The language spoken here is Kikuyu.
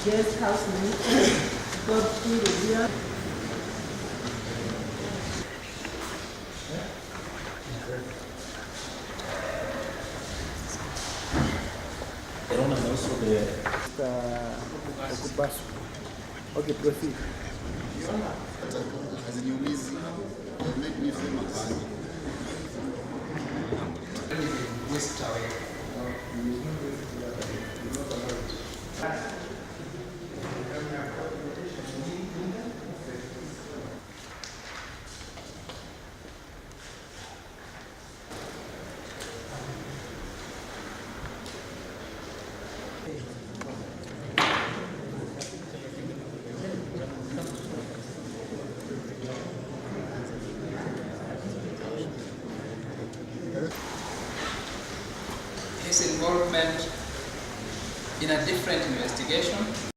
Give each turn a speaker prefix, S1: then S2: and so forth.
S1: Guest House Limited, Godfrey Rubia.
S2: And also the
S3: Okubasu. Okay, proceed.
S4: Haziniumizi. They made me famous.
S5: Whisked away. His involvement in a different investigation.